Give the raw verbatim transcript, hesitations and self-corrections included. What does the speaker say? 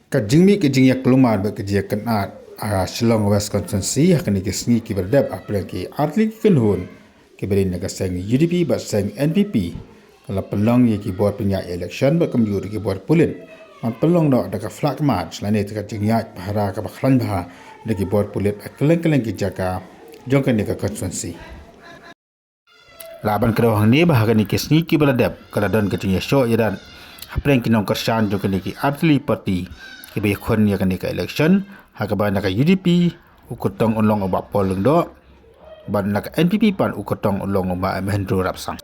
Ka jingmih ka jingïaklumar bad ka jingïakynad ha Shillong West Constituency ha kine ki sngi kiba la dep hapdeng ki artylli ki kynhun kiba dei na ka seng U D P bad seng N P P ka la pynlong ïa ki bor pynïaid election bad kumjuh da ki bor pulit ban pynlong noh da ka flag march lane da ka jingïaid pahara kaba khlaiñ bha da ki bor pulit ha kylleng kylleng ki jaka jong kane ka constituency. Lah ban kdew hangne ba ha kine ki sngi kiba la dep ka la don ka jingïashoh ïadat hapdeng ki nongkyrshan jong kine ki artylli party kiba ïakhun ïa kane ka election, ha kaba na ka U D P u kyrtong un long u Bah Paul Lyngdoh bad na ka N P P pat u kyrtong un long u Bah Mahendra Rapsang.